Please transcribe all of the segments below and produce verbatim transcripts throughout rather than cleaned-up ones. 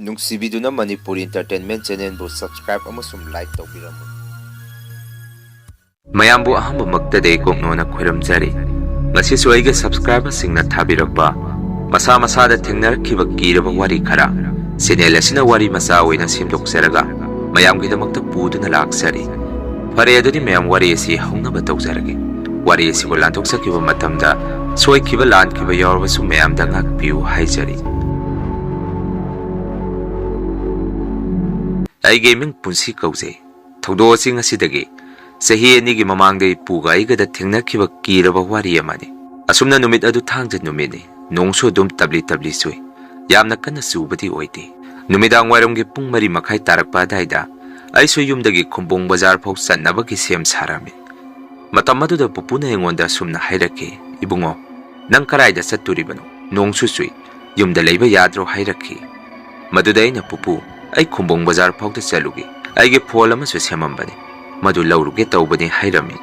ꯅꯨꯡꯁꯤꯕꯤꯗꯨꯅ Manipuri Entertainment Channelꯕꯨ subscribe ꯑꯃꯁꯨꯡ like ꯇꯧꯕꯤꯔꯝꯃꯨ꯫ ꯃꯌꯥꯝꯕꯨ ꯑꯍꯥꯟꯕꯃꯛꯇꯗ ꯀꯣꯛꯅꯣꯅ ꯈꯣꯏꯔꯝꯖꯔꯤ꯫ ꯉꯁꯤꯁꯨ ꯑꯩꯒꯤ subscriberꯁꯤꯡꯅ ꯊꯥꯕꯤꯔꯛꯄ ꯃꯁꯥ ꯃꯁꯥꯗ ꯊꯦꯡꯅꯔꯛꯈꯤꯕ ꯀꯤꯔꯕ ꯋꯥꯔꯤ ꯈꯔ channel ꯑꯁꯤꯅ ꯋꯥꯔꯤ ꯃꯆꯥ ꯑꯣꯏꯅ ꯁꯦꯝꯗꯣꯛꯆꯔꯒ ꯃꯌꯥꯝꯒꯤꯗꯃꯛꯇ ꯄꯨꯗꯨꯅ ꯂꯥꯛꯆꯔꯤ꯫ ꯐꯔꯦ, ꯑꯗꯨꯗꯤ ꯃꯌꯥꯝ ꯋꯥꯔꯤ ꯑꯁꯤ ꯍꯧꯅꯕ ꯇꯧꯖꯔꯒꯦ꯫ ꯋꯥꯔꯤ ꯑꯁꯤꯕꯨ ꯂꯥꯟꯊꯣꯛꯆꯈꯤꯕ ꯃꯇꯝꯗ ꯁꯣꯏꯈꯤꯕ ꯂꯥꯟꯈꯤꯕ ꯌꯥꯎꯔꯕꯁꯨ ꯃꯌꯥꯝꯗ ꯉꯥꯛꯄꯤꯌꯨ ꯍꯥꯏꯖꯔꯤ꯫ ꯑꯩꯒꯤ ꯃꯤꯡ ꯄꯨꯟꯁꯤ ꯀꯧꯖꯩ꯫ ꯊꯧꯗꯣꯛ ꯑꯁꯤ ꯉꯁꯤꯗꯒꯤ ꯆꯍꯤ ꯑꯅꯤꯒꯤ ꯃꯃꯥꯡꯗ ꯏꯄꯨꯒ ꯑꯩꯒꯗ ꯊꯦꯡꯅꯈꯤꯕ ꯀꯤꯔꯕ ꯋꯥꯔꯤ ꯑꯃꯅꯤ꯫ ꯑꯁꯨꯝꯅ ꯅꯨꯃꯤꯠ ꯑꯗꯨ ꯊꯥꯡꯖ ꯅꯨꯃꯤꯠꯅꯤ꯫ ꯅꯣꯡꯁꯨ ꯑꯗꯨꯝ ꯇꯞꯂꯤ ꯇꯞꯂꯤ ꯆꯨꯏ꯫ ꯌꯥꯝꯅ ꯀꯟꯅ ꯆꯨꯕꯗꯤ ꯑꯣꯏꯗꯦ꯫ ꯅꯨꯃꯤꯗꯥꯡ ꯋꯥꯏꯔꯝꯒꯤ ꯄꯨꯡ ꯃꯔꯤ ꯃꯈꯥꯏ ꯇꯥꯔꯛꯄ ꯑꯗꯥꯏꯗ ꯑꯩꯁꯨ ꯌꯨꯝꯗꯒꯤ ꯈꯨꯝꯕꯣꯡ ꯕꯖꯥꯔ ꯐꯥꯎ ꯆꯠꯅꯕꯒꯤ ꯁꯦꯝ ꯁꯥꯔꯝꯃꯤ꯫ ꯃꯇꯝ ꯑꯗꯨꯗ ꯄꯨꯄꯨꯅ ꯑꯩꯉꯣꯟꯗ ꯑꯁꯨꯝꯅ ꯍꯥꯏꯔꯛꯈꯤ, "ꯏꯕꯨꯡꯉꯣ, ꯅꯪ ꯀꯔꯥꯏꯗ ꯆꯠꯇꯣꯔꯤꯕꯅꯣ? ꯅꯣꯡꯁꯨ ꯆꯨꯏ, ꯌꯨꯝꯗ ꯂꯩꯕ ꯌꯥꯗ꯭ꯔꯣ?" ꯍꯥꯏꯔꯛꯈꯤ꯫ ꯃꯗꯨꯗ ꯑꯩꯅ, "ꯄꯨꯄꯨ, ꯑꯩ ꯈꯨꯝꯕꯣꯡ ꯕꯖꯥꯔ ꯐꯥꯎꯗ ꯆꯠꯂꯨꯒꯦ, ꯑꯩꯒꯤ ꯐꯣꯜ ꯑꯃꯁꯨ ꯁꯦꯝꯃꯝꯕꯅꯤ, ꯃꯗꯨ ꯂꯧꯔꯨꯒꯦ ꯇꯧꯕꯅꯤ" ꯍꯥꯏꯔꯝꯃꯤ꯫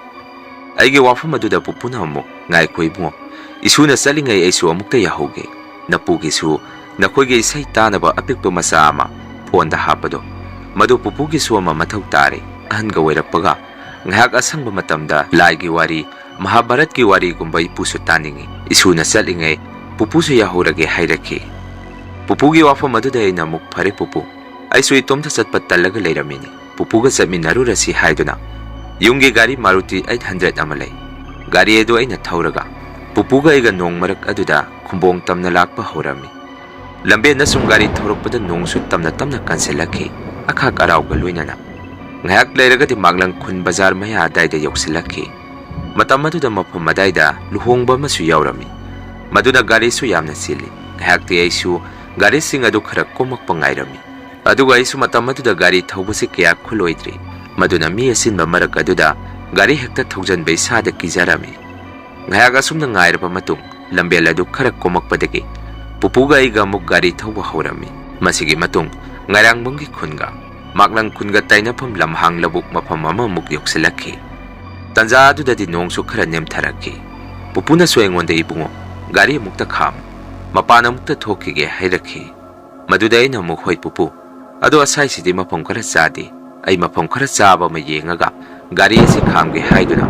ꯑꯩꯒꯤ ꯋꯥꯐꯝ ꯑꯗꯨꯗ ꯄꯨꯄꯨꯅ ꯑꯃꯨꯛ, "ꯉꯥꯏꯈꯣ ꯏꯕꯨꯡꯉꯣ, ꯏꯁꯨꯅ ꯆꯠꯂꯤꯉꯩ ꯑꯩꯁꯨ ꯑꯃꯨꯛꯇ ꯌꯥꯍꯧꯒꯦ꯫ ꯅꯄꯨꯒꯤꯁꯨ ꯅꯈꯣꯏꯒꯤ ꯏꯁꯩ ꯇꯥꯅꯕ ꯑꯄꯤꯛꯄ ꯃꯆꯥ ꯑꯃ ꯐꯣꯟꯗ ꯍꯥꯞꯄꯗꯣ, ꯃꯗꯨ ꯄꯨꯄꯨꯒꯤꯁꯨ ꯑꯃ ꯃꯊꯧ ꯇꯥꯔꯦ꯫ ꯑꯍꯟꯒ ꯑꯣꯏꯔꯛꯄꯒ ꯉꯥꯏꯍꯥꯛ ꯑꯁꯪꯕ ꯃꯇꯝꯗ ꯂꯥꯏꯒꯤ ꯋꯥꯔꯤ, ꯃꯍꯥꯚꯥꯔꯠꯀꯤ ꯋꯥꯔꯤꯒꯨꯝꯕ ꯏꯄꯨꯁꯨ ꯇꯥꯅꯤꯡꯏ꯫ ꯏꯁꯨꯅ ꯆꯠꯂꯤꯉꯩ ꯄꯨꯄꯨꯁꯨ ꯌꯥꯍꯧꯔꯒꯦ" ꯍꯥꯏꯔꯛꯈꯤ꯫ ꯄꯨꯄꯨꯒꯤ ꯋꯥꯐꯝ ꯑꯗꯨꯗ ꯑꯩꯅ ꯑꯃꯨꯛ, "ꯐꯔꯦ ꯄꯨꯄꯨ, ꯑꯩꯁꯨ ꯏꯇꯣꯝꯇ ꯆꯠꯄ ꯇꯜꯂꯒ ꯂꯩꯔꯝꯃꯤꯅꯤ, ꯄꯨꯄꯨꯒ ꯆꯠꯃꯤꯟꯅꯔꯨꯔꯁꯤ" ꯍꯥꯏꯗꯨꯅ ꯌꯨꯝꯒꯤ ꯒꯥꯔꯤ ꯃꯥꯔꯨꯇꯤ ꯑꯩꯠ ꯍꯟꯗ꯭ꯔꯦꯠ ꯑꯃ ꯂꯩ꯫ ꯒꯥꯔꯤ ꯑꯗꯨ ꯑꯩꯅ ꯊꯧꯔꯒ ꯄꯨꯄꯨꯒ ꯑꯩꯒ ꯅꯣꯡ ꯃꯔꯛ ꯑꯗꯨꯗ ꯈꯨꯝꯕꯣꯡ ꯇꯝꯅ ꯂꯥꯛꯄ ꯍꯧꯔꯝꯃꯤ꯫ ꯂꯝꯕꯦꯟꯗ ꯁꯨꯝ ꯒꯥꯔꯤ ꯊꯧꯔꯛꯄꯗ ꯅꯣꯡꯁꯨ ꯇꯝꯅ ꯇꯝꯅ ꯀꯟꯁꯤꯜꯂꯛꯈꯤ, ꯑꯈꯥꯛ ꯑꯔꯥꯎꯒ ꯂꯣꯏꯅꯅ꯫ ꯉꯥꯏꯍꯥꯛ ꯂꯩꯔꯒꯗꯤ ꯃꯥꯛꯂꯪ ꯈꯨꯟ ꯕꯖꯥꯔ ꯃꯌꯥ ꯑꯗꯥꯏꯗ ꯌꯧꯁꯤꯜꯂꯛꯈꯤ꯫ ꯃꯇꯝ ꯑꯗꯨꯗ ꯃꯐꯝ ꯑꯗꯥꯏꯗ ꯂꯨꯍꯣꯡꯕ ꯑꯃꯁꯨ ꯌꯥꯎꯔꯝꯃꯤ꯫ ꯃꯗꯨꯅ ꯒꯥꯔꯤꯁꯨ ꯌꯥꯝꯅ ꯆꯤꯜꯂꯤ꯫ ꯉꯥꯏꯍꯥꯛꯇꯤ ꯑꯩꯁꯨ ꯒꯥꯔꯤꯁꯤꯡ ꯑꯗꯨ ꯈꯔ ꯀꯣꯝꯃꯛꯄ ꯉꯥꯏꯔꯝꯃꯤ꯫ ꯑꯗꯨꯒ ꯑꯩꯁꯨ ꯃꯇꯝ ꯑꯗꯨꯗ ꯒꯥꯔꯤ ꯊꯧꯕꯁꯤ ꯀꯌꯥ ꯈꯨꯂꯣꯏꯗ꯭ꯔꯤ꯫ ꯃꯗꯨꯅ ꯃꯤ ꯑꯆꯤꯟꯕ ꯃꯔꯛ ꯑꯗꯨꯗ ꯒꯥꯔꯤ ꯍꯦꯛꯇ ꯊꯧꯖꯟꯕ ꯏꯁꯥꯗ ꯀꯤꯖꯔꯝꯃꯤ꯫ ꯉꯥꯏꯍꯥꯛ ꯑꯁꯨꯝꯅ ꯉꯥꯏꯔꯕ ꯃꯇꯨꯡ, ꯂꯝꯕꯦꯜ ꯑꯗꯨ ꯈꯔ ꯀꯣꯝꯃꯛꯄꯗꯒꯤ ꯄꯨꯄꯨꯒ ꯑꯩꯒ ꯑꯃꯨꯛ ꯒꯥꯔꯤ ꯊꯧꯕ ꯍꯧꯔꯝꯃꯤ꯫ ꯃꯁꯤꯒꯤ ꯃꯇꯨꯡ ꯉꯥꯏꯔꯥꯡꯕꯝꯒꯤ ꯈꯨꯟꯒ ꯃꯥꯛꯂꯪ ꯈꯨꯟꯒ ꯇꯥꯏꯅꯐꯝ ꯂꯝꯍꯥꯡ ꯂꯧꯕꯨꯛ ꯃꯐꯝ ꯑꯃꯃꯨꯛ ꯌꯧꯁꯤꯜꯂꯛꯈꯤ꯫ ꯇꯟꯖꯥ ꯑꯗꯨꯗꯗꯤ ꯅꯣꯡꯁꯨ ꯈꯔ ꯅꯦꯝꯊꯔꯛꯈꯤ꯫ ꯄꯨꯄꯨꯅꯁꯨ ꯑꯩꯉꯣꯟꯗ, "ꯏꯕꯨꯡꯉꯣ, ꯒꯥꯔꯤ ꯑꯃꯨꯛꯇ ꯈꯥꯝꯃꯨ, ꯃꯄꯥꯟ ꯑꯃꯨꯛꯇ ꯊꯣꯛꯈꯤꯒꯦ" ꯍꯥꯏꯔꯛꯈꯤ꯫ ꯃꯗꯨꯗ ꯑꯩꯅ ꯑꯃꯨꯛ, "ꯍꯣꯏ ꯄꯨꯄꯨ, ꯑꯗꯣ ꯑꯁꯥꯏꯁꯤꯗꯤ ꯃꯐꯝ ꯈꯔ ꯆꯥꯗꯦ, ꯑꯩ ꯃꯐꯝ ꯈꯔ ꯆꯥꯕ ꯑꯃ ꯌꯦꯡꯉꯒ ꯒꯥꯔꯤ ꯑꯁꯤ ꯈꯥꯝꯒꯦ" ꯍꯥꯏꯗꯨꯅ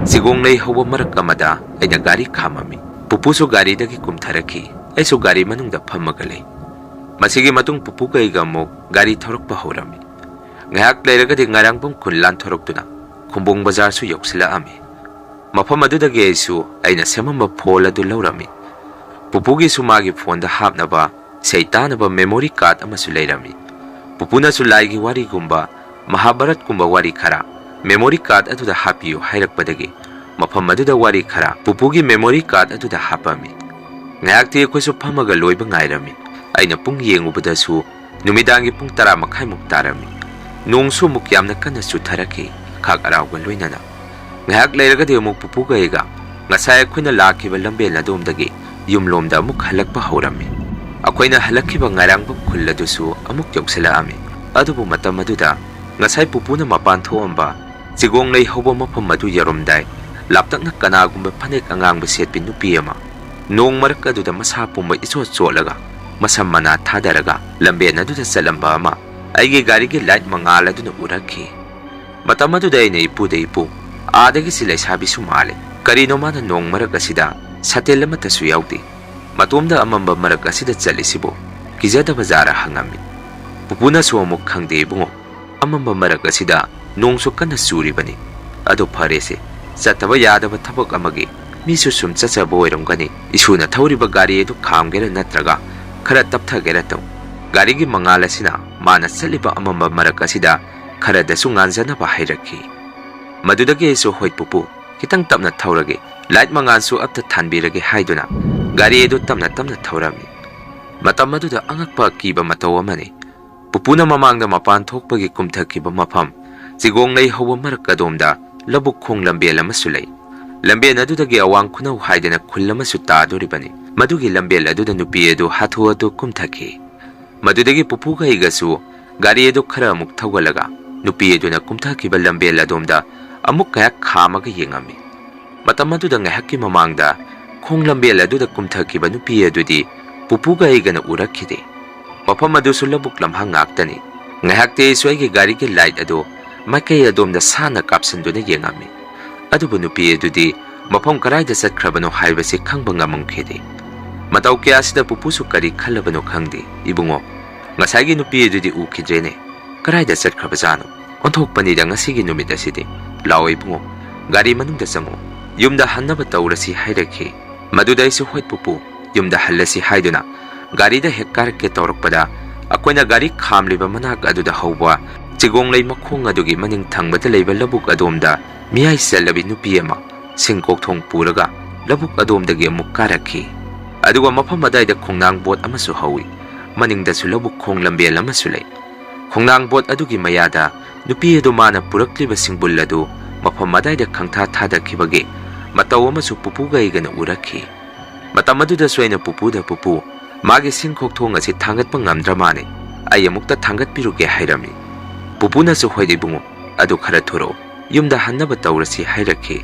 ꯆꯤꯒꯣꯡꯂꯩ ꯍꯧꯕ ꯃꯔꯛ ꯑꯃꯗ ꯑꯩꯅ ꯒꯥꯔꯤ ꯈꯥꯝꯃꯝꯃꯤ꯫ ꯄꯨꯄꯨꯁꯨ ꯒꯥꯔꯤꯗꯒꯤ ꯀꯨꯝꯊꯔꯛꯈꯤ꯫ ꯑꯩꯁꯨ ꯒꯥꯔꯤ ꯃꯅꯨꯡꯗ ꯐꯝꯃꯒ ꯂꯩ꯫ ꯃꯁꯤꯒꯤ ꯃꯇꯨꯡ ꯄꯨꯄꯨꯒ ꯑꯩꯒ ꯑꯃꯨꯛ ꯒꯥꯔꯤ ꯊꯧꯔꯛꯄ ꯍꯧꯔꯝꯃꯤ꯫ ꯉꯥꯏꯍꯥꯛ ꯂꯩꯔꯒꯗꯤ ꯉꯥꯏꯔꯥꯡꯕꯝ ꯈꯨꯜ ꯂꯥꯟꯊꯣꯔꯛꯇꯨꯅ ꯈꯨꯝꯕꯣꯡ ꯕꯖꯥꯔꯁꯨ ꯌꯧꯁꯤꯜꯂꯛꯑꯝꯃꯤ꯫ ꯃꯐꯝ ꯑꯗꯨꯗꯒꯤ ꯑꯩꯁꯨ ꯑꯩꯅ ꯁꯦꯝꯃꯝꯕ ꯐꯣꯜ ꯑꯗꯨ ꯂꯧꯔꯝꯃꯤ꯫ ꯄꯨꯄꯨꯒꯤꯁꯨ ꯃꯥꯒꯤ ꯐꯣꯟꯗ ꯍꯥꯞꯅꯕ ꯏꯁꯩ ꯇꯥꯅꯕ ꯃꯦꯃꯣꯔꯤ ꯀꯥꯔꯗ ꯑꯃꯁꯨ ꯂꯩꯔꯝꯃꯤ꯫ ꯄꯨꯄꯨꯅꯁꯨ ꯂꯥꯏꯒꯤ ꯋꯥꯔꯤꯒꯨꯝꯕ, ꯃꯍꯥꯚꯥꯔꯠꯀꯨꯝꯕ ꯋꯥꯔꯤ ꯈꯔ ꯃꯦꯃꯣꯔꯤ ꯀꯥꯔꯗ ꯑꯗꯨꯗ ꯍꯥꯞꯄꯤꯌꯨ ꯍꯥꯏꯔꯛꯄꯗꯒꯤ ꯃꯐꯝ ꯑꯗꯨꯗ ꯋꯥꯔꯤ ꯈꯔ ꯄꯨꯄꯨꯒꯤ ꯃꯦꯃꯣꯔꯤ ꯀꯥꯔꯗ ꯑꯗꯨꯗ ꯍꯥꯞꯄꯝꯃꯤ꯫ ꯉꯥꯏꯍꯥꯛꯇꯤ ꯑꯩꯈꯣꯏꯁꯨ ꯐꯝꯃꯒ ꯂꯣꯏꯕ ꯉꯥꯏꯔꯝꯃꯤ꯫ ꯑꯩꯅ ꯄꯨꯡ ꯌꯦꯡꯉꯨꯕꯗꯁꯨ ꯅꯨꯃꯤꯗꯥꯡꯒꯤ ꯄꯨꯡ ꯇꯔꯥ ꯃꯈꯥꯏꯃꯨꯛ ꯇꯥꯔꯝꯃꯤ꯫ ꯅꯣꯡꯁꯨ ꯑꯃꯨꯛ ꯌꯥꯝꯅ ꯀꯟꯅ ꯆꯨꯊꯔꯛꯈꯤ, ꯈꯥꯛ ꯑꯔꯥꯎꯒ ꯂꯣꯏꯅꯅ꯫ ꯉꯥꯏꯍꯥꯛ ꯂꯩꯔꯒꯗꯤ ꯑꯃꯨꯛ ꯄꯨꯄꯨꯒ ꯑꯩꯒ ꯉꯁꯥꯏ ꯑꯩꯈꯣꯏꯅ ꯂꯥꯛꯈꯤꯕ ꯂꯝꯕꯦꯜ ꯑꯗꯣꯝꯗꯒꯤ ꯌꯨꯝꯂꯣꯝꯗ ꯑꯃꯨꯛ ꯍꯜꯂꯛꯄ ꯍꯧꯔꯝꯃꯤ꯫ ꯑꯩꯈꯣꯏꯅ ꯍꯜꯂꯛꯈꯤꯕ ꯉꯥꯏꯔꯥꯡꯕꯝ ꯈꯨꯜ ꯑꯗꯨꯁꯨ ꯑꯃꯨꯛ ꯌꯧꯁꯤꯜꯂꯛꯑꯝꯃꯤ꯫ ꯑꯗꯨꯕꯨ ꯃꯇꯝ ꯑꯗꯨꯗ ꯉꯁꯥꯏ ꯄꯨꯄꯨꯅ ꯃꯄꯥꯟ ꯊꯣꯛꯑꯝꯕ ꯆꯤꯒꯣꯡꯂꯩ ꯍꯧꯕ ꯃꯐꯝ ꯑꯗꯨ ꯌꯧꯔꯝꯗꯥꯏ, ꯂꯥꯞꯇꯛꯅ ꯀꯅꯥꯒꯨꯝꯕ ꯐꯅꯦꯛ ꯑꯉꯥꯡꯕ ꯁꯦꯠꯄꯤ ꯅꯨꯄꯤ ꯑꯃ, ꯅꯣꯡ ꯃꯔꯛ ꯑꯗꯨꯗ ꯃꯁꯥ ꯄꯨꯝꯕ ꯏꯆꯣꯠ ꯆꯣꯠꯂꯒ, ꯃꯁꯝ ꯃꯅꯥ ꯊꯥꯗꯔꯒ ꯂꯝꯕꯦꯟ ꯑꯗꯨꯗ ꯆꯠꯂꯝꯕ ꯑꯃ ꯑꯩꯒꯤ ꯒꯥꯔꯤꯒꯤ ꯂꯥꯏꯠ ꯃꯉꯥꯜ ꯑꯗꯨꯅ ꯎꯔꯛꯈꯤ꯫ ꯃꯇꯝ ꯑꯗꯨꯗ ꯑꯩꯅ ꯏꯄꯨꯗ, "ꯏꯄꯨ, ꯑꯥꯗꯒꯤꯁꯤ ꯂꯩꯁꯥꯕꯤꯁꯨ ꯃꯥꯜꯂꯦ꯫ ꯀꯔꯤꯅꯣ ꯃꯥꯅ ꯅꯣꯡ ꯃꯔꯛ ꯑꯁꯤꯗ ꯁꯥꯇꯤꯟ ꯑꯃꯠꯇꯁꯨ ꯌꯥꯎꯗꯦ? ꯃꯇꯣꯝꯗ ꯑꯃꯝꯕ ꯃꯔꯛ ꯑꯁꯤꯗ ꯆꯠꯂꯤꯁꯤꯕꯨ ꯀꯤꯖꯗꯕ ꯖꯥꯔꯥ?" ꯍꯪꯉꯝꯃꯤ꯫ ꯄꯨꯄꯨꯅꯁꯨ ꯑꯃꯨꯛ, "ꯈꯪꯗꯦ ꯏꯕꯨꯡꯉꯣ, ꯑꯃꯝꯕ ꯃꯔꯛ ꯑꯁꯤꯗ ꯅꯣꯡꯁꯨ ꯀꯟꯅ ꯆꯨꯔꯤꯕꯅꯤ꯫ ꯑꯗꯨ ꯐꯔꯦꯁꯦ, ꯆꯠꯇꯕ ꯌꯥꯗꯕ ꯊꯕꯛ ꯑꯃꯒꯤ ꯃꯤꯁꯨ ꯁꯨꯝ ꯆꯠꯆꯕ ꯑꯣꯏꯔꯝꯒꯅꯤ꯫ ꯏꯁꯨꯅ ꯊꯧꯔꯤꯕ ꯒꯥꯔꯤ ꯑꯗꯨ ꯈꯥꯝꯒꯦꯔꯥ ꯅꯠꯇ꯭ꯔꯒ ꯈꯔ ꯇꯞꯊꯒꯦꯔꯥ ꯇꯧ꯫ ꯒꯥꯔꯤꯒꯤ ꯃꯉꯥꯜ ꯑꯁꯤꯅ ꯃꯥꯅ ꯆꯠꯂꯤꯕ ꯑꯃꯝꯕ ꯃꯔꯛ ꯑꯁꯤꯗ ꯈꯔꯗꯁꯨ ꯉꯥꯟꯖꯅꯕ" ꯍꯥꯏꯔꯛꯈꯤ꯫ ꯃꯗꯨꯗꯒꯤ ꯑꯩꯁꯨ, "ꯍꯣꯏ ꯄꯨꯄꯨ, ꯈꯤꯇꯪ ꯇꯞꯅ ꯊꯧꯔꯒꯦ, ꯂꯥꯏꯠ ꯃꯉꯥꯜꯁꯨ ꯑꯞꯇ ꯊꯥꯟꯕꯤꯔꯒꯦ" ꯍꯥꯏꯗꯨꯅ ꯒꯥꯔꯤ ꯑꯗꯨ ꯇꯞꯅ ꯇꯞꯅ ꯊꯧꯔꯝꯃꯤ꯫ ꯃꯇꯝ ꯑꯗꯨꯗ ꯑꯉꯛꯄ ꯑꯀꯤꯕ ꯃꯇꯧ ꯑꯃꯅꯤ꯫ ꯄꯨꯄꯨꯅ ꯃꯃꯥꯡꯗ ꯃꯄꯥꯟ ꯊꯣꯛꯄꯒꯤ ꯀꯨꯝꯊꯈꯤꯕ ꯃꯐꯝ, ꯆꯤꯒꯣꯡꯂꯩ ꯍꯧꯕ ꯃꯔꯛ ꯑꯗꯣꯝꯗ ꯂꯧꯕꯨꯛ ꯈꯣꯡ ꯂꯝꯕꯦꯜ ꯑꯃꯁꯨ ꯂꯩ꯫ ꯂꯝꯕꯦꯜ ꯑꯗꯨꯗꯒꯤ ꯑꯋꯥꯡ ꯈꯨꯅꯧ ꯍꯥꯏꯗꯅ ꯈꯨꯜ ꯑꯃꯁꯨ ꯇꯥꯗꯣꯔꯤꯕꯅꯤ꯫ ꯃꯗꯨꯒꯤ ꯂꯝꯕꯦꯜ ꯑꯗꯨꯗ ꯅꯨꯄꯤ ꯑꯗꯨ ꯍꯥꯊꯨ ꯍꯥꯊꯨ ꯀꯨꯝꯊꯈꯤ꯫ ꯃꯗꯨꯗꯒꯤ ꯄꯨꯄꯨꯒ ꯑꯩꯒꯁꯨ ꯒꯥꯔꯤ ꯑꯗꯨ ꯈꯔ ꯑꯃꯨꯛ ꯊꯧꯒꯠꯂꯒ ꯅꯨꯄꯤ ꯑꯗꯨꯅ ꯀꯨꯝꯊꯈꯤꯕ ꯂꯝꯕꯦꯜ ꯑꯗꯣꯝꯗ ꯑꯃꯨꯛ ꯉꯥꯏꯍꯥꯛ ꯈꯥꯝꯃꯒ ꯌꯦꯡꯉꯝꯃꯤ꯫ ꯃꯇꯝ ꯑꯗꯨꯗ ꯉꯥꯏꯍꯥꯛꯀꯤ ꯃꯃꯥꯡꯗ ꯈꯣꯡ ꯂꯝꯕꯦꯜ ꯑꯗꯨꯗ ꯀꯨꯝꯊꯈꯤꯕ ꯅꯨꯄꯤ ꯑꯗꯨꯗꯤ ꯄꯨꯄꯨꯒ ꯑꯩꯒꯅ ꯎꯔꯛꯈꯤꯗꯦ꯫ ꯃꯐꯝ ꯑꯗꯨꯁꯨ ꯂꯧꯕꯨꯛ ꯂꯝꯍꯥꯡ ꯉꯥꯛꯇꯅꯤ꯫ ꯉꯥꯏꯍꯥꯛꯇꯤ ꯑꯩꯁꯨ ꯑꯩꯒꯤ ꯒꯥꯔꯤꯒꯤ ꯂꯥꯏꯠ ꯑꯗꯨ ꯃꯥꯏꯀꯩ ꯑꯗꯣꯝꯗ ꯁꯥꯟꯅ ꯀꯥꯞꯁꯤꯟꯗꯨꯅ ꯌꯦꯡꯉꯝꯃꯤ꯫ ꯑꯗꯨꯕꯨ ꯅꯨꯄꯤ ꯑꯗꯨꯗꯤ ꯃꯐꯝ ꯀꯗꯥꯏꯗ ꯆꯠꯈ꯭ꯔꯕꯅꯣ ꯍꯥꯏꯕꯁꯤ ꯈꯪꯕ ꯉꯝꯃꯝꯈꯤꯗꯦ꯫ ꯃꯇꯧ ꯀꯌꯥꯁꯤꯗ ꯄꯨꯄꯨꯁꯨ ꯀꯔꯤ ꯈꯜꯂꯕꯅꯣ ꯈꯪꯗꯦ꯫ "ꯏꯕꯨꯡꯉꯣ, ꯉꯁꯥꯏꯒꯤ ꯅꯨꯄꯤ ꯑꯗꯨꯗꯤ ꯎꯈꯤꯗ꯭ꯔꯦꯅꯦ, ꯀꯗꯥꯏꯗ ꯆꯠꯈ꯭ꯔꯕꯖꯥꯠꯅꯣ? ꯑꯣꯟꯊꯣꯛꯄꯅꯤꯗ ꯉꯁꯤꯒꯤ ꯅꯨꯃꯤꯠ ꯑꯁꯤꯗꯤ꯫ ꯂꯥꯛꯑꯣ ꯏꯕꯨꯡꯉꯣ, ꯒꯥꯔꯤ ꯃꯅꯨꯡꯗ ꯆꯪꯉꯣ, ꯌꯨꯝꯗ ꯍꯟꯅꯕ ꯇꯧꯔꯁꯤ" ꯍꯥꯏꯔꯛꯈꯤ꯫ ꯃꯗꯨꯗ ꯑꯩꯁꯨ "ꯍꯣꯏ ꯄꯨꯄꯨ, ꯌꯨꯝꯗ ꯍꯜꯂꯁꯤ" ꯍꯥꯏꯗꯨꯅ ꯒꯥꯔꯤꯗ ꯍꯦꯛ ꯀꯥꯔꯛꯀꯦ ꯇꯧꯔꯛꯄꯗ, ꯑꯩꯈꯣꯏꯅ ꯒꯥꯔꯤ ꯈꯥꯝꯂꯤꯕ ꯃꯅꯥꯛ ꯑꯗꯨꯗ ꯍꯧꯕ ꯆꯤꯒꯣꯡꯂꯩ ꯃꯈꯣꯡ ꯑꯗꯨꯒꯤ ꯃꯅꯤꯡ ꯊꯪꯕꯗ ꯂꯩꯕ ꯂꯧꯕꯨꯛ ꯑꯗꯣꯝꯗ ꯃꯤꯌꯥꯏ ꯆꯜꯂꯕꯤ ꯅꯨꯄꯤ ꯑꯃ ꯁꯤꯡ ꯀꯣꯛꯊꯣꯡ ꯄꯨꯔꯒ ꯂꯧꯕꯨꯛ ꯑꯗꯣꯝꯗꯒꯤ ꯑꯃꯨꯛ ꯀꯥꯔꯛꯈꯤ꯫ ꯑꯗꯨꯒ ꯃꯐꯝ ꯑꯗꯥꯏꯗ ꯈꯣꯡꯅꯥꯡ ꯕꯣꯠ ꯑꯃꯁꯨ ꯍꯧꯏ꯫ ꯃꯅꯤꯡꯗꯁꯨ ꯂꯧꯕꯨꯛ ꯈꯣꯡ ꯂꯝꯕꯦꯜ ꯑꯃꯁꯨ ꯂꯩ꯫ ꯈꯣꯡꯅꯥꯡ ꯕꯣꯠ ꯑꯗꯨꯒꯤ ꯃꯌꯥꯗ ꯅꯨꯄꯤ ꯑꯗꯨ ꯃꯥꯅ ꯄꯨꯔꯛꯂꯤꯕ ꯁꯤꯡꯕꯨꯜ ꯑꯗꯨ ꯃꯐꯝ ꯑꯗꯥꯏꯗ ꯈꯪꯊꯥ ꯊꯥꯗꯈꯤꯕꯒꯤ ꯃꯇꯧ ꯑꯃꯁꯨ ꯄꯨꯄꯨꯒ ꯑꯩꯒꯅ ꯎꯔꯛꯈꯤ꯫ ꯃꯇꯝ ꯑꯗꯨꯗꯁꯨ ꯑꯩꯅ ꯄꯨꯄꯨꯗ, "ꯄꯨꯄꯨ, ꯃꯥꯒꯤ ꯁꯤꯡ ꯈꯣꯛꯊꯣꯡ ꯑꯁꯤ ꯊꯥꯡꯒꯠꯄ ꯉꯝꯗ꯭ꯔ ꯃꯥꯅꯦ, ꯑꯩ ꯑꯃꯨꯛꯇ ꯊꯥꯡꯒꯠꯄꯤꯔꯨꯒꯦ" ꯍꯥꯏꯔꯝꯃꯤ꯫ ꯄꯨꯄꯨꯅꯁꯨ, "ꯍꯣꯏ ꯏꯕꯨꯡꯉꯣ, ꯑꯗꯨ ꯈꯔ ꯊꯨꯔꯛꯑꯣ, ꯌꯨꯝꯗ ꯍꯟꯅꯕ ꯇꯧꯔꯁꯤ" ꯍꯥꯏꯔꯛꯈꯤ꯫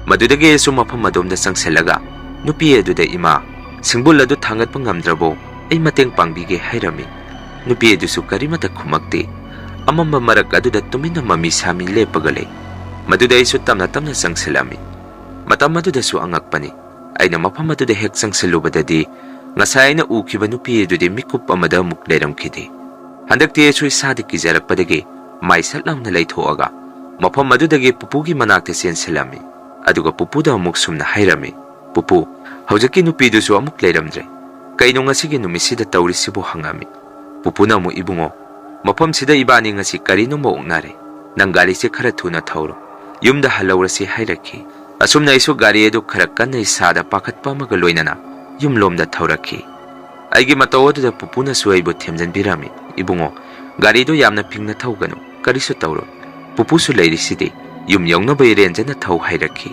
ꯃꯗꯨꯗꯒꯤ ꯑꯩꯁꯨ ꯃꯐꯝ ꯑꯗꯣꯝꯗ ꯆꯪꯁꯤꯜꯂꯒ ꯅꯨꯄꯤ ꯑꯗꯨꯗ, "ꯏꯃꯥ, ꯁꯤꯡꯕꯨꯜ ꯑꯗꯨ ꯊꯥꯡꯒꯠꯄ ꯉꯝꯗ꯭ꯔꯕꯣ? ꯑꯩ ꯃꯇꯦꯡ ꯄꯥꯡꯕꯤꯒꯦ" ꯍꯥꯏꯔꯝꯃꯤ꯫ ꯅꯨꯄꯤ ꯑꯗꯨꯁꯨ ꯀꯔꯤꯃꯠꯇ ꯈꯨꯝꯃꯛꯇꯦ꯫ ꯑꯃꯝꯕ ꯃꯔꯛ ꯑꯗꯨꯗ ꯇꯨꯃꯤꯟꯅ ꯃꯃꯤ ꯁꯥꯃꯤ ꯂꯦꯞꯄꯒ ꯂꯩ꯫ ꯃꯗꯨꯗ ꯑꯩꯁꯨ ꯇꯞꯅ ꯇꯞꯅ ꯆꯪꯁꯤꯜꯂꯝꯃꯤ꯫ ꯃꯇꯝ ꯑꯗꯨꯗꯁꯨ ꯑꯉꯛꯄꯅꯤ, ꯑꯩꯅ ꯃꯐꯝ ꯑꯗꯨꯗ ꯍꯦꯛ ꯆꯪꯁꯤꯜꯂꯨꯕꯗꯗꯤ ꯉꯁꯥꯏ ꯑꯩꯅ ꯎꯈꯤꯕ ꯅꯨꯄꯤ ꯑꯗꯨꯗꯤ ꯃꯤꯀꯨꯞ ꯑꯃꯗ ꯑꯃꯨꯛ ꯂꯩꯔꯝꯈꯤꯗꯦ꯫ ꯍꯟꯗꯛꯇꯤ ꯑꯩꯁꯨ ꯏꯁꯥꯗ ꯀꯤꯖꯔꯛꯄꯗꯒꯤ ꯃꯥꯏ ꯁꯠ ꯂꯥꯎꯅ ꯂꯩꯊꯣꯛꯑꯒ ꯃꯐꯝ ꯑꯗꯨꯗꯒꯤ ꯄꯨꯄꯨꯒꯤ ꯃꯅꯥꯛꯇ ꯆꯦꯟꯁꯤꯜꯂꯝꯃꯤ꯫ ꯑꯗꯨꯒ ꯄꯨꯄꯨꯗ ꯑꯃꯨꯛ ꯁꯨꯝꯅ ꯍꯥꯏꯔꯝꯃꯤ, "ꯄꯨꯄꯨ, ꯍꯧꯖꯤꯛꯀꯤ ꯅꯨꯄꯤꯗꯨꯁꯨ ꯑꯃꯨꯛ ꯂꯩꯔꯝꯗ꯭ꯔꯦ꯫ ꯀꯩꯅꯣ ꯉꯁꯤꯒꯤ ꯅꯨꯃꯤꯠꯁꯤꯗ ꯇꯧꯔꯤꯁꯤꯕꯨ?" ꯍꯪꯉꯝꯃꯤ꯫ ꯄꯨꯄꯨꯅ ꯑꯃꯨꯛ, "ꯏꯕꯨꯡꯉꯣ, ꯃꯐꯝꯁꯤꯗ ꯏꯕꯥꯅꯤ ꯉꯁꯤ ꯀꯔꯤꯅꯣꯃ ꯑꯣꯛꯅꯔꯦ꯫ ꯅꯪ ꯒꯥꯔꯤꯁꯦ ꯈꯔ ꯊꯨꯅ ꯊꯧꯔꯣ, ꯌꯨꯝꯗ ꯍꯜꯍꯧꯔꯁꯤ" ꯍꯥꯏꯔꯛꯈꯤ꯫ ꯑꯁꯨꯝꯅ ꯑꯩꯁꯨ ꯒꯥꯔꯤ ꯑꯗꯨ ꯈꯔ ꯀꯟꯅ ꯏꯁꯥꯗ ꯄꯥꯈꯠꯄ ꯑꯃꯒ ꯂꯣꯏꯅꯅ ꯌꯨꯝꯂꯣꯝꯗ ꯊꯧꯔꯛꯈꯤ꯫ ꯑꯩꯒꯤ ꯃꯇꯧ ꯑꯗꯨꯗ ꯄꯨꯄꯨꯅꯁꯨ ꯑꯩꯕꯨ ꯊꯦꯝꯖꯤꯟꯕꯤꯔꯝꯃꯤ, "ꯏꯕꯨꯡꯉꯣ, ꯒꯥꯔꯤꯗꯨ ꯌꯥꯝꯅ ꯐꯤꯡꯅ ꯊꯧꯒꯅꯨ, ꯀꯔꯤꯁꯨ ꯇꯧꯔꯣꯏ꯫ ꯄꯨꯄꯨꯁꯨ ꯂꯩꯔꯤꯁꯤꯗꯤ, ꯌꯨꯝ ꯌꯧꯅꯕ ꯏꯔꯦꯟꯖꯅ ꯊꯧ" ꯍꯥꯏꯔꯛꯈꯤ꯫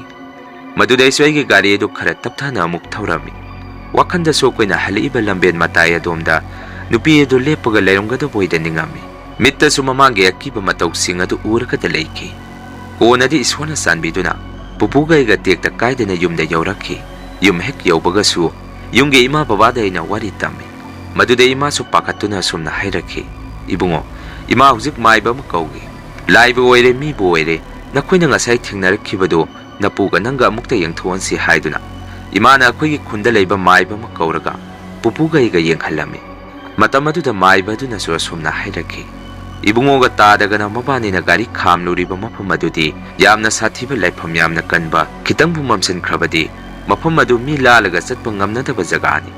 ꯃꯗꯨꯗ ꯑꯩꯁꯨ ꯑꯩꯒꯤ ꯒꯥꯔꯤ ꯑꯗꯨ ꯈꯔ ꯇꯞꯊꯅ ꯑꯃꯨꯛ ꯊꯧꯔꯝꯃꯤ꯫ ꯋꯥꯈꯟꯗꯁꯨ ꯑꯩꯈꯣꯏꯅ ꯍꯜꯂꯛꯏꯕ ꯂꯝꯕꯦꯟ ꯃꯇꯥꯏ ꯑꯗꯣꯝꯗ ꯅꯨꯄꯤ ꯑꯗꯨ ꯂꯦꯞꯄꯒ ꯂꯩꯔꯝꯒꯗꯕ ꯑꯣꯏꯗ ꯅꯤꯡꯉꯝꯃꯤ꯫ ꯃꯤꯠꯇꯁꯨ ꯃꯃꯥꯡꯒꯤ ꯑꯀꯤꯕ ꯃꯇꯧꯁꯤꯡ ꯑꯗꯨ ꯎꯔꯒꯗ ꯂꯩꯈꯤ꯫ ꯀꯣꯟꯅꯗꯤ ꯏꯁꯣꯔꯅ ꯆꯥꯟꯕꯤꯗꯨꯅ ꯄꯨꯄꯨꯒ ꯑꯩꯒ ꯇꯦꯛꯇ ꯀꯥꯏꯗꯅ ꯌꯨꯝꯗ ꯌꯧꯔꯛꯈꯤ꯫ ꯌꯨꯝ ꯍꯦꯛ ꯌꯧꯕꯒꯁꯨ ꯌꯨꯝꯒꯤ ꯏꯃꯥ ꯕꯕꯥꯗ ꯑꯩꯅ ꯋꯥꯔꯤ ꯇꯝꯃꯤ꯫ ꯃꯗꯨꯗ ꯏꯃꯥꯁꯨ ꯄꯥꯈꯠꯇꯨꯅ ꯑꯁꯨꯝꯅ ꯍꯥꯏꯔꯛꯈꯤ, "ꯏꯕꯨꯡꯉꯣ, ꯏꯃꯥ ꯍꯧꯖꯤꯛ ꯃꯥꯏꯕ ꯑꯃ ꯀꯧꯒꯦ꯫ ꯂꯥꯏꯕꯨ ꯑꯣꯏꯔꯦ, ꯃꯤꯕꯨ ꯑꯣꯏꯔꯦ, ꯅꯈꯣꯏꯅ ꯉꯁꯥꯏ ꯊꯦꯡꯅꯔꯛꯈꯤꯕꯗꯨ ꯅꯄꯨꯒ ꯅꯪꯒ ꯑꯃꯨꯛꯇ ꯌꯦꯡꯊꯣꯛꯍꯟꯁꯤ" ꯍꯥꯏꯗꯨꯅ ꯏꯃꯥꯅ ꯑꯩꯈꯣꯏꯒꯤ ꯈꯨꯟꯗ ꯂꯩꯕ ꯃꯥꯏꯕ ꯑꯃ ꯀꯧꯔꯒ ꯄꯨꯄꯨꯒ ꯑꯩꯒ ꯌꯦꯡꯍꯜꯂꯝꯃꯤ꯫ ꯃꯇꯝ ꯑꯗꯨꯗ ꯃꯥꯏꯕ ꯑꯗꯨꯅꯁꯨ ꯑꯁꯨꯝꯅ ꯍꯥꯏꯔꯛꯈꯤ, "ꯏꯕꯨꯡꯉꯣꯒ ꯇꯥꯗꯒꯅ ꯃꯕꯥꯅꯤꯅ ꯒꯥꯔꯤ ꯈꯥꯝꯂꯨꯔꯤꯕ ꯃꯐꯝ ꯑꯗꯨꯗꯤ ꯌꯥꯝꯅ ꯁꯥꯊꯤꯕ ꯂꯥꯏꯐꯝ ꯌꯥꯝꯅ ꯀꯟꯕ, ꯈꯤꯇꯪꯕꯨ ꯃꯝꯁꯤꯟꯈ꯭ꯔꯕꯗꯤ ꯃꯐꯝ ꯑꯗꯨ ꯃꯤ ꯂꯥꯜꯂꯒ ꯆꯠꯄ ꯉꯝꯅꯗꯕ ꯖꯒꯥꯅꯤ꯫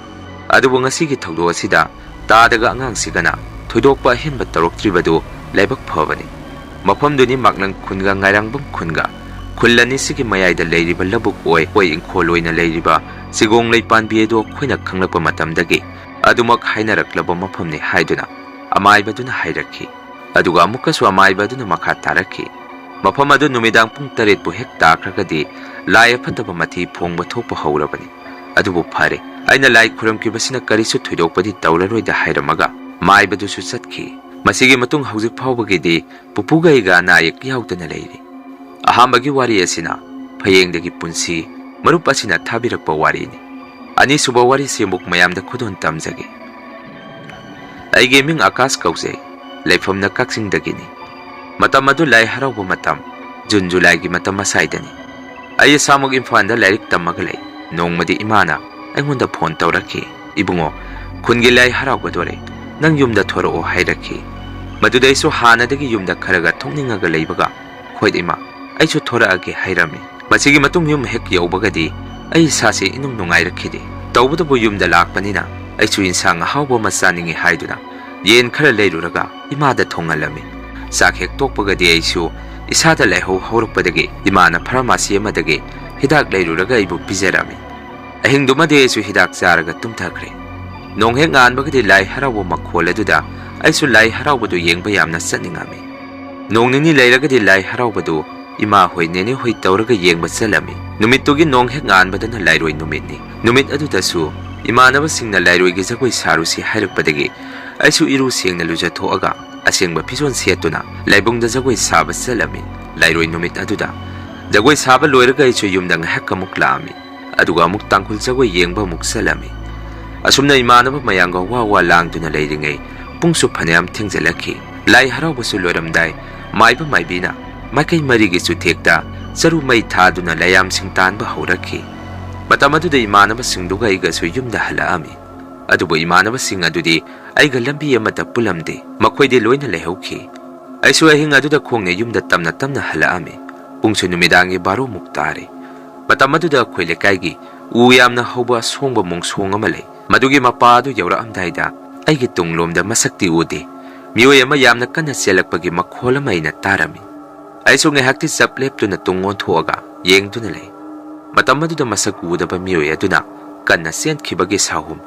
ꯑꯗꯨꯕꯨ ꯉꯁꯤꯒꯤ ꯊꯧꯗꯣꯛ ꯑꯁꯤꯗ ꯇꯥꯗꯒ ꯑꯉꯥꯡꯁꯤꯒꯅ ꯊꯣꯏꯗꯣꯛꯄ ꯑꯍꯦꯟꯕ ꯇꯧꯔꯛꯇ꯭ꯔꯤꯕꯗꯨ ꯂꯥꯏꯕꯛ ꯐꯕꯅꯤ꯫ ꯃꯐꯝꯗꯨꯅꯤ ꯃꯥꯛꯂꯪ ꯈꯨꯟꯒ ꯉꯥꯏꯔꯥꯡꯕꯝ ꯈꯨꯟꯒ ꯈꯨꯜ ꯑꯅꯤꯁꯤꯒꯤ ꯃꯌꯥꯏꯗ ꯂꯩꯔꯤꯕ ꯂꯧꯕꯨꯛ ꯑꯣꯏ ꯑꯣꯏ ꯏꯪꯈꯣꯜ ꯑꯣꯏꯅ ꯂꯩꯔꯤꯕ ꯆꯤꯒꯣꯡꯂꯩ ꯄꯥꯟꯕꯤ ꯑꯗꯨ ꯑꯩꯈꯣꯏꯅ ꯈꯪꯂꯛꯄ ꯃꯇꯝꯗꯒꯤ ꯑꯗꯨꯃꯛ ꯍꯥꯏꯅꯔꯛꯂꯕ ꯃꯐꯝꯅꯤ" ꯍꯥꯏꯗꯨꯅ ꯑꯃꯥꯏꯕꯗꯨꯅ ꯍꯥꯏꯔꯛꯈꯤ꯫ ꯑꯗꯨꯒ ꯑꯃꯨꯛꯀꯁꯨ ꯑꯃꯥꯏꯕ ꯑꯗꯨꯅ ꯃꯈꯥ ꯇꯥꯔꯛꯈꯤ, "ꯃꯐꯝ ꯑꯗꯨ ꯅꯨꯃꯤꯗꯥꯡ ꯄꯨꯡ ꯇꯔꯦꯠꯄꯨ ꯍꯦꯛ ꯇꯥꯈ꯭ꯔꯒꯗꯤ ꯂꯥꯏ ꯑꯐꯠꯇꯕ ꯃꯊꯤ ꯐꯣꯡꯕ ꯊꯣꯛꯄ ꯍꯧꯔꯕꯅꯤ꯫ ꯑꯗꯨꯕꯨ ꯐꯔꯦ, ꯑꯩꯅ ꯂꯥꯏ ꯈꯨꯔꯨꯝꯈꯤꯕꯁꯤꯅ ꯀꯔꯤꯁꯨ ꯊꯣꯏꯗꯣꯛꯄꯗꯤ ꯇꯧꯔꯔꯣꯏꯗ" ꯍꯥꯏꯔꯝꯃꯒ ꯃꯥꯏꯕꯗꯨꯁꯨ ꯆꯠꯈꯤ꯫ ꯃꯁꯤꯒꯤ ꯃꯇꯨꯡ ꯍꯧꯖꯤꯛ ꯐꯥꯎꯕꯒꯤꯗꯤ ꯄꯨꯄꯨꯒ ꯑꯩꯒ ꯑꯅꯥ ꯑꯌꯦꯛ ꯌꯥꯎꯗꯅ ꯂꯩꯔꯤ꯫ ꯑꯍꯥꯟꯕꯒꯤ ꯋꯥꯔꯤ ꯑꯁꯤꯅ ꯐꯌꯦꯡꯗꯒꯤ ꯄꯨꯟꯁꯤ ꯃꯔꯨꯞ ꯑꯁꯤꯅ ꯊꯥꯕꯤꯔꯛꯄ ꯋꯥꯔꯤꯅꯤ꯫ ꯑꯅꯤꯁꯨꯕ ꯋꯥꯔꯤꯁꯤ ꯑꯃꯨꯛ ꯃꯌꯥꯝꯗ ꯈꯨꯗꯣꯜ ꯇꯝꯖꯒꯦ꯫ ꯑꯩꯒꯤ ꯃꯤꯡ ꯑꯀꯥꯁ ꯀꯧꯖꯩ, ꯂꯩꯐꯝꯅ ꯀꯛꯆꯤꯡꯗꯒꯤꯅꯤ꯫ ꯃꯇꯝ ꯑꯗꯨ ꯂꯥꯏ ꯍꯔꯥꯎꯕ ꯃꯇꯝ, ꯖꯨꯟ ꯖꯨꯂꯥꯏꯒꯤ ꯃꯇꯝ ꯑꯁꯥꯏꯗꯅꯤ꯫ ꯑꯩ ꯏꯁꯥꯃꯛ ꯏꯝꯐꯥꯜꯗ ꯂꯥꯏꯔꯤꯛ ꯇꯝꯃꯒ ꯂꯩ꯫ ꯅꯣꯡꯃꯗꯤ ꯏꯃꯥꯅ ꯑꯩꯉꯣꯟꯗ ꯐꯣꯟ ꯇꯧꯔꯛꯈꯤ, "ꯏꯕꯨꯡꯉꯣ, ꯈꯨꯟꯒꯤ ꯂꯥꯏ ꯍꯔꯥꯎꯒꯗꯣꯔꯦ, ꯅꯪ ꯌꯨꯝꯗ ꯊꯣꯔꯛꯑꯣ" ꯍꯥꯏꯔꯛꯈꯤ꯫ ꯃꯗꯨꯗ ꯑꯩꯁꯨ ꯍꯥꯟꯅꯗꯒꯤ ꯌꯨꯝꯗ ꯈꯔꯒ ꯊꯣꯛꯅꯤꯡꯉꯒ ꯂꯩꯕꯒ, "ꯍꯣꯏ ꯏꯃꯥ, ꯑꯩꯁꯨ ꯊꯣꯔꯛꯑꯒꯦ" ꯍꯥꯏꯔꯝꯃꯤ꯫ ꯃꯁꯤꯒꯤ ꯃꯇꯨꯡ ꯌꯨꯝ ꯍꯦꯛ ꯌꯧꯕꯒꯗꯤ ꯑꯩ ꯏꯁꯥꯁꯦ ꯏꯅꯨꯡ ꯅꯨꯡꯉꯥꯏꯔꯛꯈꯤꯗꯦ꯫ ꯇꯧꯕꯇꯕꯨ ꯌꯨꯝꯗ ꯂꯥꯛꯄꯅꯤꯅ ꯑꯩꯁꯨ ꯏꯟꯁꯥꯡ ꯑꯍꯥꯎꯕ ꯑꯃ ꯆꯥꯅꯤꯡꯉꯤ ꯍꯥꯏꯗꯨꯅ ꯌꯦꯟ ꯈꯔ ꯂꯩꯔꯨꯔꯒ ꯏꯃꯥꯗ ꯊꯣꯡꯍꯜꯂꯝꯃꯤ꯫ ꯆꯥꯛ ꯍꯦꯛ ꯇꯣꯛꯄꯒꯗꯤ ꯑꯩꯁꯨ ꯏꯁꯥꯗ ꯂꯥꯏꯍꯧ ꯍꯧꯔꯛꯄꯗꯒꯤ ꯏꯃꯥꯅ ꯐꯥꯔꯃꯥꯁꯤ ꯑꯃꯗꯒꯤ ꯍꯤꯗꯥꯛ ꯂꯩꯔꯨꯔꯒ ꯑꯩꯕꯨ ꯄꯤꯖꯔꯝꯃꯤ꯫ ꯑꯍꯤꯡꯗꯨꯃꯗꯤ ꯑꯩꯁꯨ ꯍꯤꯗꯥꯛ ꯆꯥꯔꯒ ꯇꯨꯝꯊꯈ꯭ꯔꯦ꯫ ꯅꯣꯡ ꯍꯦꯛ ꯉꯥꯟꯕꯒꯗꯤ ꯂꯥꯏ ꯍꯔꯥꯎꯕ ꯃꯈꯣꯜ ꯑꯗꯨꯗ ꯑꯩꯁꯨ ꯂꯥꯏ ꯍꯔꯥꯎꯕꯗꯨ ꯌꯦꯡꯕ ꯌꯥꯝꯅ ꯆꯠꯅꯤꯡꯉꯝꯃꯤ꯫ ꯅꯣꯡ ꯅꯤꯅꯤ ꯂꯩꯔꯒꯗꯤ ꯂꯥꯏ ꯍꯔꯥꯎꯕꯗꯨ ꯏꯃꯥ ꯍꯣꯏ, ꯅꯦꯅꯦ ꯍꯣꯏ ꯇꯧꯔꯒ ꯌꯦꯡꯕ ꯆꯠꯂꯝꯃꯤ꯫ ꯅꯨꯃꯤꯠꯇꯨꯒꯤ ꯅꯣꯡ ꯍꯦꯛ ꯉꯥꯟꯕꯗꯅ ꯂꯥꯏꯔꯣꯏ ꯅꯨꯃꯤꯠꯅꯤ꯫ ꯅꯨꯃꯤꯠ ꯑꯗꯨꯗꯁꯨ ꯏꯃꯥꯟꯅꯕꯁꯤꯡꯅ ꯂꯥꯏꯔꯣꯏꯒꯤ ꯖꯒꯣꯏ ꯁꯥꯔꯨꯁꯤ ꯍꯥꯏꯔꯛꯄꯗꯒꯤ ꯑꯩꯁꯨ ꯏꯔꯨ ꯁꯦꯡꯅ ꯂꯨꯖꯊꯣꯛꯑꯒ ꯑꯁꯦꯡꯕ ꯐꯤꯖꯣꯜ ꯁꯦꯠꯇꯨꯅ ꯂꯥꯏꯕꯨꯡꯗ ꯖꯒꯣꯏ ꯁꯥꯕ ꯆꯠꯂꯝꯃꯤ꯫ ꯂꯥꯏꯔꯣꯏ ꯅꯨꯃꯤꯠ ꯑꯗꯨꯗ ꯖꯒꯣꯏ ꯁꯥꯕ ꯂꯣꯏꯔꯒ ꯑꯩꯁꯨ ꯌꯨꯝꯗ ꯉꯥꯏꯍꯥꯛ ꯑꯃꯨꯛ ꯂꯥꯛꯑꯝꯃꯤ꯫ ꯑꯗꯨꯒ ꯑꯃꯨꯛ ꯇꯥꯡꯈꯨꯜ ꯖꯒꯣꯏ ꯌꯦꯡꯕ ꯑꯃꯨꯛ ꯆꯠꯂꯝꯃꯤ꯫ ꯑꯁꯨꯝꯅ ꯏꯃꯥꯟꯅꯕ ꯃꯌꯥꯝꯒ ꯋꯥ ꯋꯥ ꯂꯥꯡꯗꯨꯅ ꯂꯩꯔꯤꯉꯩ ꯄꯨꯡꯁꯨ ꯐꯅꯌꯥꯝ ꯊꯦꯡꯖꯤꯜꯂꯛꯈꯤ꯫ ꯂꯥꯏ ꯍꯔꯥꯎꯕꯁꯨ ꯂꯣꯏꯔꯝꯗꯥꯏ ꯃꯥꯏꯕ ꯃꯥꯏꯕꯤꯅ ꯃꯥꯏꯀꯩ ꯃꯔꯤꯒꯤ ꯆꯨꯊꯦꯛꯇ ꯆꯔꯨ ꯃꯩ ꯊꯥꯗꯨꯅ ꯂꯩꯌꯥꯝꯁꯤꯡ ꯇꯥꯟꯕ ꯍꯧꯔꯛꯈꯤ꯫ ꯃꯇꯝ ꯑꯗꯨꯗ ꯏꯃꯥꯟꯅꯕꯁꯤꯡꯗꯨꯒ ꯑꯩꯒꯁꯨ ꯌꯨꯝꯗ ꯍꯜꯂꯛꯑꯝꯃꯤ꯫ ꯑꯗꯨꯕꯨ ꯏꯃꯥꯟꯅꯕꯁꯤꯡ ꯑꯗꯨꯗꯤ ꯑꯩꯒ ꯂꯝꯕꯤ ꯑꯃꯠꯇ ꯄꯨꯜꯂꯝꯗꯦ꯫ ꯃꯈꯣꯏꯗꯤ ꯂꯣꯏꯅ ꯂꯩꯍꯧꯈꯤ꯫ ꯑꯩꯁꯨ ꯑꯍꯤꯡ ꯑꯗꯨꯗ ꯈꯣꯡꯅ ꯌꯨꯝꯗ ꯇꯞꯅ ꯇꯞꯅ ꯍꯜꯂꯛꯑꯝꯃꯤ꯫ ꯄꯨꯡꯁꯨ ꯅꯨꯃꯤꯗꯥꯡꯒꯤ ꯕꯥꯔꯣ ꯃꯨꯛ ꯇꯥꯔꯦ꯫ ꯃꯇꯝ ꯑꯗꯨꯗ ꯑꯩꯈꯣꯏ ꯂꯩꯀꯥꯏꯒꯤ ꯎ ꯌꯥꯝꯅ ꯍꯧꯕ ꯑꯁꯣꯡꯕ ꯃꯣꯡꯁꯣꯡ ꯑꯃ ꯂꯩ꯫ ꯃꯗꯨꯒꯤ ꯃꯄꯥ ꯑꯗꯨ ꯌꯧꯔꯛꯑꯝꯗꯥꯏꯗ ꯑꯩꯒꯤ ꯇꯨꯡꯂꯣꯝꯗ ꯃꯁꯛꯇꯤ ꯎꯗꯦ꯫ ꯃꯤꯑꯣꯏ ꯑꯃ ꯌꯥꯝꯅ ꯀꯟꯅ ꯆꯦꯜꯂꯛꯄꯒꯤ ꯃꯈꯣꯜ ꯑꯃ ꯑꯩꯅ ꯇꯥꯔꯝꯃꯤ꯫ ꯑꯩꯁꯨ ꯉꯥꯏꯍꯥꯛꯇꯤ ꯆꯞ ꯂꯦꯞꯇꯨꯅ ꯇꯨꯡ ꯑꯣꯟꯊꯣꯛꯑꯒ ꯌꯦꯡꯗꯨꯅ ꯂꯩ꯫ ꯃꯇꯝ ꯑꯗꯨꯗ ꯃꯁꯛ ꯎꯗꯕ ꯃꯤꯑꯣꯏ ꯑꯗꯨꯅ ꯀꯟꯅ ꯆꯦꯟꯈꯤꯕꯒꯤ ꯁꯥꯍꯨꯝ,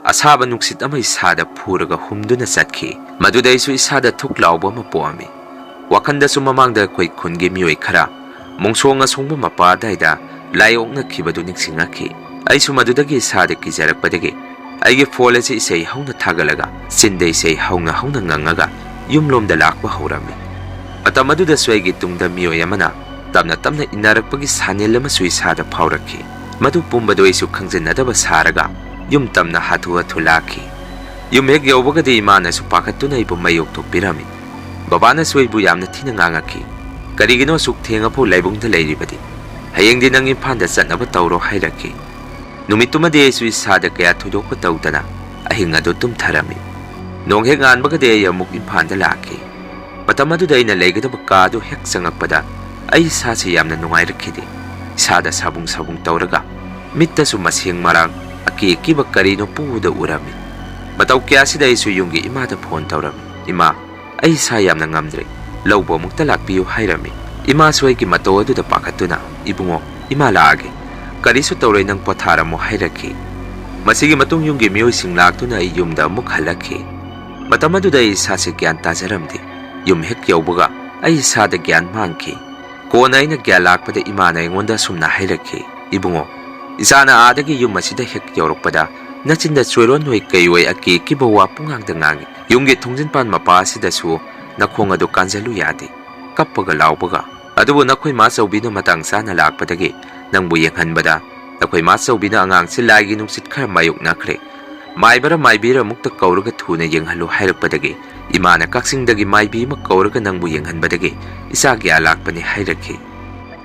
ꯑꯁꯥꯕ ꯅꯨꯡꯁꯤꯠ ꯑꯃ ꯏꯁꯥꯗ ꯐꯨꯔꯒ ꯍꯨꯝꯗꯨꯅ ꯆꯠꯈꯤ꯫ ꯃꯗꯨꯗ ꯑꯩꯁꯨ ꯏꯁꯥꯗ ꯊꯨꯛ ꯂꯥꯎꯕ ꯑꯃ ꯄꯣꯛꯑꯝꯃꯤ꯫ ꯋꯥꯈꯟꯗꯁꯨ ꯃꯃꯥꯡꯗ ꯑꯩꯈꯣꯏ ꯈꯨꯟꯒꯤ ꯃꯤꯑꯣꯏ ꯈꯔ ꯃꯣꯡꯁꯣꯡ ꯑꯁꯣꯡꯕ ꯃꯄꯥ ꯑꯗꯥꯏꯗ ꯂꯥꯏ ꯑꯣꯛꯅꯈꯤꯕꯗꯨ ꯅꯤꯡꯁꯤꯡꯉꯛꯈꯤ꯫ ꯑꯩꯁꯨ ꯃꯗꯨꯗꯒꯤ ꯏꯁꯥꯗ ꯀꯤꯖꯔꯛꯄꯗꯒꯤ ꯑꯩꯒꯤ ꯐꯣꯟ ꯑꯁꯤ ꯏꯁꯩ ꯍꯧꯅ ꯊꯥꯒꯠꯂꯒ ꯆꯤꯟꯗ ꯏꯁꯩ ꯍꯧꯅ ꯍꯧꯅ ꯉꯪꯉꯒ ꯌꯨꯝꯂꯣꯝꯗ ꯂꯥꯛꯄ ꯍꯧꯔꯝꯃꯤ꯫ ꯃꯇꯝ ꯑꯗꯨꯗꯁꯨ ꯑꯩꯒꯤ ꯇꯨꯡꯗ ꯃꯤꯑꯣꯏ ꯑꯃꯅ ꯇꯞꯅ ꯇꯞꯅ ꯏꯟꯅꯔꯛꯄꯒꯤ ꯁꯥꯅꯤꯜ ꯑꯃꯁꯨ ꯏꯁꯥꯗ ꯐꯥꯎꯔꯛꯈꯤ꯫ ꯃꯗꯨ ꯄꯨꯝꯕꯗꯨ ꯑꯩꯁꯨ ꯈꯪꯖꯤꯟꯅꯗꯕ ꯁꯥꯔꯒ ꯌꯨꯝ ꯇꯝꯅ ꯍꯥꯊꯨ ꯍꯥꯊꯨ ꯂꯥꯛꯈꯤ꯫ ꯌꯨꯝ ꯍꯦꯛ ꯌꯧꯕꯒꯗꯤ ꯏꯃꯥꯅꯁꯨ ꯄꯥꯈꯠꯇꯨꯅ ꯑꯩꯕꯨ ꯃꯩ ꯑꯣꯛꯊꯣꯛꯄꯤꯔꯝꯃꯤ꯫ ꯕꯕꯥꯅꯁꯨ ꯑꯩꯕꯨ ꯌꯥꯝꯅ ꯊꯤꯅ ꯉꯥꯡꯉꯛꯈꯤ꯫ "ꯀꯔꯤꯒꯤꯅꯣ ꯑꯁꯨꯛ ꯊꯦꯡꯉꯐꯥꯎ ꯂꯥꯏꯕꯨꯡꯗ ꯂꯩꯔꯤꯕꯗꯤ? ꯍꯌꯦꯡꯗꯤ ꯅꯪ ꯏꯝꯐꯥꯜꯗ ꯆꯠꯅꯕ ꯇꯧꯔꯣ" ꯍꯥꯏꯔꯛꯈꯤ꯫ ꯅꯨꯃꯤꯠꯇꯨꯃꯗꯤ ꯑꯩꯁꯨ ꯏꯁꯥꯗ ꯀꯌꯥ ꯊꯣꯏꯗꯣꯛꯄ ꯇꯧꯗꯅ ꯑꯍꯤꯡ ꯑꯗꯨ ꯇꯨꯝꯊꯔꯝꯃꯤ꯫ ꯅꯣꯡ ꯍꯦꯛ ꯉꯥꯟꯕꯒꯗꯤ ꯑꯩ ꯑꯃꯨꯛ ꯏꯝꯐꯥꯜꯗ ꯂꯥꯛꯈꯤ꯫ ꯃꯇꯝ ꯑꯗꯨꯗ ꯑꯩꯅ ꯂꯩꯒꯗꯕ ꯀꯥ ꯑꯗꯨ ꯍꯦꯛ ꯆꯪꯉꯛꯄꯗ ꯑꯩ ꯏꯁꯥꯁꯤ ꯌꯥꯝꯅ ꯅꯨꯡꯉꯥꯏꯔꯛꯈꯤꯗꯦ꯫ ꯏꯁꯥꯗ ꯁꯥꯕꯨꯡ ꯁꯥꯕꯨꯡ ꯇꯧꯔꯒ ꯃꯤꯠꯇꯁꯨ ꯃꯁꯦꯡ ꯃꯔꯥꯡ ꯑꯀꯤ ꯑꯀꯤꯕ ꯀꯔꯤꯅꯣ ꯄꯨꯗ ꯎꯔꯝꯃꯤ꯫ ꯃꯇꯧ ꯀꯌꯥꯁꯤꯗ ꯑꯩꯁꯨ ꯌꯨꯝꯒꯤ ꯏꯃꯥꯗ ꯐꯣꯟ ꯇꯧꯔꯝꯃꯤ꯫ "ꯏꯃꯥ, ꯑꯩ ꯏꯁꯥ ꯌꯥꯝꯅ ꯉꯝꯗ꯭ꯔꯦ, ꯂꯧꯕ ꯑꯃꯨꯛꯇ ꯂꯥꯛꯄꯤꯌꯨ" ꯍꯥꯏꯔꯝꯃꯤ꯫ ꯏꯃꯥꯁꯨ ꯑꯩꯒꯤ ꯃꯇꯧ ꯑꯗꯨꯗ ꯄꯥꯈꯠꯇꯨꯅ, "ꯏꯕꯨꯡꯉꯣ, ꯏꯃꯥ ꯂꯥꯛꯑꯒꯦ, ꯀꯔꯤꯁꯨ ꯇꯧꯔꯣꯏ, ꯅꯪ ꯄꯣꯊꯥꯔꯝꯃꯣ" ꯍꯥꯏꯔꯛꯈꯤ꯫ ꯃꯁꯤꯒꯤ ꯃꯇꯨꯡ ꯌꯨꯝꯒꯤ ꯃꯤꯑꯣꯏꯁꯤꯡ ꯂꯥꯛꯇꯨꯅ ꯑꯩ ꯌꯨꯝꯗ ꯑꯃꯨꯛ ꯍꯜꯂꯛꯈꯤ꯫ ꯃꯇꯝ ꯑꯗꯨꯗ ꯑꯩ ꯏꯁꯥꯁꯦ ꯒ꯭ꯌꯥꯟ ꯇꯥꯖꯔꯝꯗꯦ꯫ ꯌꯨꯝ ꯍꯦꯛ ꯌꯧꯕꯒ ꯑꯩ ꯏꯁꯥꯗ ꯒ꯭ꯌꯥꯟ ꯃꯥꯡꯈꯤ꯫ ꯀꯣꯟꯅ ꯑꯩꯅ ꯒ꯭ꯌꯥꯟ ꯂꯥꯛꯄꯗ ꯏꯃꯥꯅ ꯑꯩꯉꯣꯟꯗ ꯑꯁꯨꯝꯅ ꯍꯥꯏꯔꯛꯈꯤ, "ꯏꯕꯨꯡꯉꯣ, ꯏꯆꯥꯅ ꯑꯥꯗꯒꯤ ꯌꯨꯝ ꯑꯁꯤꯗ ꯍꯦꯛ ꯌꯧꯔꯛꯄꯗ ꯅꯆꯤꯟꯗ ꯆꯣꯏꯔꯣꯟ ꯑꯣꯏ ꯀꯩ ꯑꯣꯏ ꯑꯀꯤ ꯑꯀꯤꯕ ꯋꯥ ꯄꯨꯡꯉꯥꯡꯗ ꯉꯥꯡꯉꯤ꯫ ꯌꯨꯝꯒꯤ ꯊꯣꯡꯖꯤꯟꯄꯥꯟ ꯃꯄꯥ ꯑꯁꯤꯗꯁꯨ ꯅꯈꯣꯡ ꯑꯗꯨ ꯀꯥꯟꯖꯜꯂꯨ ꯌꯥꯗꯦ, ꯀꯞꯄꯒ ꯂꯥꯎꯕꯒ꯫ ꯑꯗꯨꯕꯨ ꯅꯈꯣꯏ ꯃꯥ ꯆꯧꯕꯤꯅ ꯃꯇꯥꯡ ꯆꯥꯅ ꯂꯥꯛꯄꯗꯒꯤ ꯅꯪꯕꯨ ꯌꯦꯡꯍꯟꯕꯗ ꯅꯈꯣꯏ ꯃꯥ ꯆꯧꯕꯤꯅ ꯑꯉꯥꯡꯁꯤ ꯂꯥꯏꯒꯤ ꯅꯨꯡꯁꯤꯠ ꯈꯔ ꯃꯥꯌꯣꯛꯅꯈ꯭ꯔꯦ, "ꯃꯥꯏꯕꯔ ꯃꯥꯏꯕꯤꯔ ꯑꯃꯨꯛꯇ ꯀꯧꯔꯒ ꯊꯨꯅ ꯌꯦꯡꯍꯜꯂꯨ" ꯍꯥꯏꯔꯛꯄꯗꯒꯤ, ꯏꯃꯥꯅ ꯀꯛꯆꯤꯡꯗꯒꯤ ꯃꯥꯏꯕꯤ ꯑꯃ ꯀꯧꯔꯒ ꯅꯪꯕꯨ ꯌꯦꯡꯍꯟꯕꯗꯒꯤ ꯏꯆꯥ ꯀꯌꯥ ꯂꯥꯛꯄꯅꯤ ꯍꯥꯏꯔꯛꯈꯤ꯫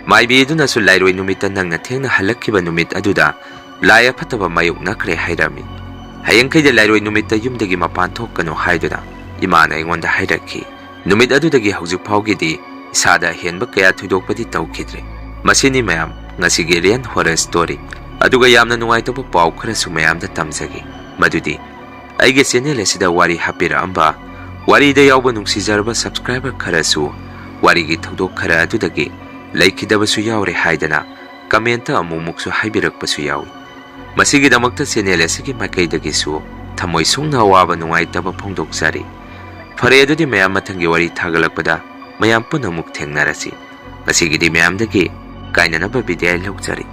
ꯃꯥꯏꯕꯤ ꯑꯗꯨꯅꯁꯨ ꯂꯥꯏꯔꯣꯏ ꯅꯨꯃꯤꯠꯇ ꯅꯪꯅ ꯊꯦꯡꯅ ꯍꯜꯂꯛꯈꯤꯕ ꯅꯨꯃꯤꯠ ꯑꯗꯨꯗ ꯂꯥꯏ ꯑꯐꯠꯇꯕ ꯃꯥꯌꯣꯛꯅꯈ꯭ꯔꯦ ꯍꯥꯏꯔꯝꯃꯤ꯫ "ꯍꯌꯦꯡꯈꯩꯗꯤ ꯂꯥꯏꯔꯣꯏ ꯅꯨꯃꯤꯠꯇ ꯌꯨꯝꯗꯒꯤ ꯃꯄꯥꯟ ꯊꯣꯛꯀꯅꯨ" ꯍꯥꯏꯗꯨꯅ ꯏꯃꯥꯅ ꯑꯩꯉꯣꯟꯗ ꯍꯥꯏꯔꯛꯈꯤ꯫ ꯅꯨꯃꯤꯠ ꯑꯗꯨꯗꯒꯤ ꯍꯧꯖꯤꯛ ꯐꯥꯎꯒꯤꯗꯤ ꯏꯁꯥꯗ ꯑꯍꯦꯟꯕ ꯀꯌꯥ ꯊꯣꯏꯗꯣꯛꯄꯗꯤ ꯇꯧꯈꯤꯗ꯭ꯔꯦ꯫ ꯃꯁꯤꯅꯤ ꯃꯌꯥꯝ ꯉꯁꯤꯒꯤ Real Horror Story꯫ ꯑꯗꯨꯒ ꯌꯥꯝꯅ ꯅꯨꯡꯉꯥꯏꯇꯕ ꯄꯥꯎ ꯈꯔꯁꯨ ꯃꯌꯥꯝꯗ ꯇꯝꯖꯒꯦ꯫ ꯃꯗꯨꯗꯤ ꯑꯩꯒꯤ channel ꯑꯁꯤꯗ ꯋꯥꯔꯤ ꯍꯥꯞꯄꯤꯔꯛꯑꯝꯕ, ꯋꯥꯔꯤꯗ ꯌꯥꯎꯕ ꯅꯨꯡꯁꯤꯖꯔꯕ subscriber ꯈꯔꯁꯨ ꯋꯥꯔꯤꯒꯤ ꯊꯧꯗꯣꯛ ꯈꯔ ꯑꯗꯨꯗꯒꯤ ꯂꯩꯈꯤꯗꯕꯁꯨ ꯌꯥꯎꯔꯦ ꯍꯥꯏꯗꯅ comment ꯑꯃꯨꯛ ꯑꯃꯨꯛꯁꯨ ꯍꯥꯏꯕꯤꯔꯛꯄꯁꯨ ꯌꯥꯎꯏ꯫ ꯃꯁꯤꯒꯤꯗꯃꯛꯇ channel ꯑꯁꯤꯒꯤ ꯃꯥꯏꯀꯩꯗꯒꯤꯁꯨ ꯊꯃꯣꯏ ꯁꯣꯛꯅ ꯑꯋꯥꯕ ꯅꯨꯡꯉꯥꯏꯇꯕ ꯐꯣꯡꯗꯣꯛꯆꯔꯤ꯫ ꯐꯔꯦ, ꯑꯗꯨꯗꯤ ꯃꯌꯥꯝ ꯃꯊꯪꯒꯤ ꯋꯥꯔꯤ ꯊꯥꯒꯠꯂꯛꯄꯗ ꯃꯌꯥꯝ ꯄꯨꯟꯅ ꯑꯃꯨꯛ ꯊꯦꯡꯅꯔꯁꯤ꯫ ꯉꯁꯤꯒꯤꯗꯤ ꯃꯌꯥꯝꯗꯒꯤ ꯀꯥꯏꯅꯅꯕ ꯕꯤꯗꯥꯏ ꯂꯧꯖꯔꯤ꯫